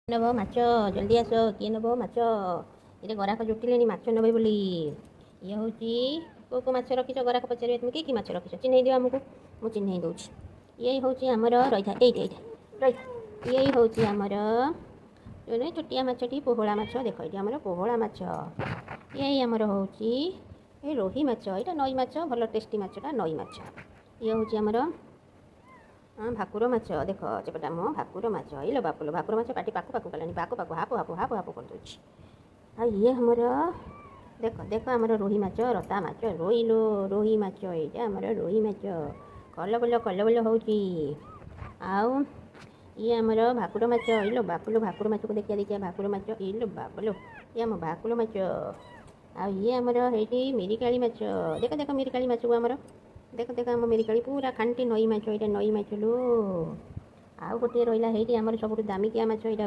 ନେବ ମାଛ? ଜଲ୍ଦି ଆସ, କିଏ ନେବ ମାଛ? ଏରେ ଗରାଖ ଜୁଟିଲେଣି ମାଛ ନେବେ ବୋଲି। ଇଏ ହେଉଛି କେଉଁ କେଉଁ ମାଛ ରଖିଛ? ଗରାଖ ପଚାରିବେ ତୁମେ କି କି ମାଛ ରଖିଛ, ଚିହ୍ନେଇ ଦିଅ ଆମକୁ। ମୁଁ ଚିହ୍ନେଇ ଦେଉଛି। ଇଏ ହେଉଛି ଆମର, ରହିଥା, ଏଇଠି ଏଇଠି ରହିଥା। ଇଏ ହେଉଛି ଆମର ଛୋଟିଆ ମାଛଟି, ପୋହଳା ମାଛ। ଦେଖ, ଏଇଠି ଆମର ପୋହଳା ମାଛ। ଇଏ ଆମର ହେଉଛି ଏ ରୋହି ମାଛ। ଏଇଟା ନଈ ମାଛ, ଭଲ ଟେଷ୍ଟି ମାଛଟା ନଈ ମାଛ। ଇଏ ହେଉଛି ଆମର ଭାକୁର ମାଛ। ଦେଖ ଚେପଟା ମୁହଁ ଭାକୁର ମାଛ। ଏଇଲୋ ବାପୁଲୋ, ଭାକୁର ମାଛ ପାଟି ପାକୁ ପାକୁ କଲାଣି, ପାକୁ ପାକୁ ହାପୁ ହାପୁ ହାପୁ ହାପୁ କରିଦେଉଛି। ଆଉ ଇଏ ଆମର ଦେଖ ଦେଖ, ଆମର ରୋହି ମାଛ, ରତା ମାଛ, ରୋହିଲୋ ରୋହି ମାଛ। ଏଇଟା ଆମର ରୋହି ମାଛ, କଲବଲ କଲବଲ ହେଉଛି। ଆଉ ଇଏ ଆମର ଭାକୁର ମାଛ। ଏଇଲୋ ବାପୁଲୋ, ଭାକୁର ମାଛକୁ ଦେଖିବା ଦେଖିବା ଭାକୁର ମାଛ। ଏଇଲୋ ବାପୁଲୋ, ଇଏ ଆମ ଭାକୁର ମାଛ। ଆଉ ଇଏ ଆମର ହେଇଠି ମିରିକାଳି ମାଛ। ଦେଖ ଦେଖ, ମିରିକାଳି ମାଛକୁ ଆମର ଦେଖ ଦେଖ, ଆମ ମିରିକାଳି ପୁରା ଖାଣ୍ଟି ନଈ ମାଛ। ଏଇଟା ନଈ ମାଛ ଲୋ। ଆଉ ଗୋଟିଏ ରହିଲା ହେଇଠି ଆମର ସବୁଠୁ ଦାମିକିଆ ମାଛ, ଏଇଟା।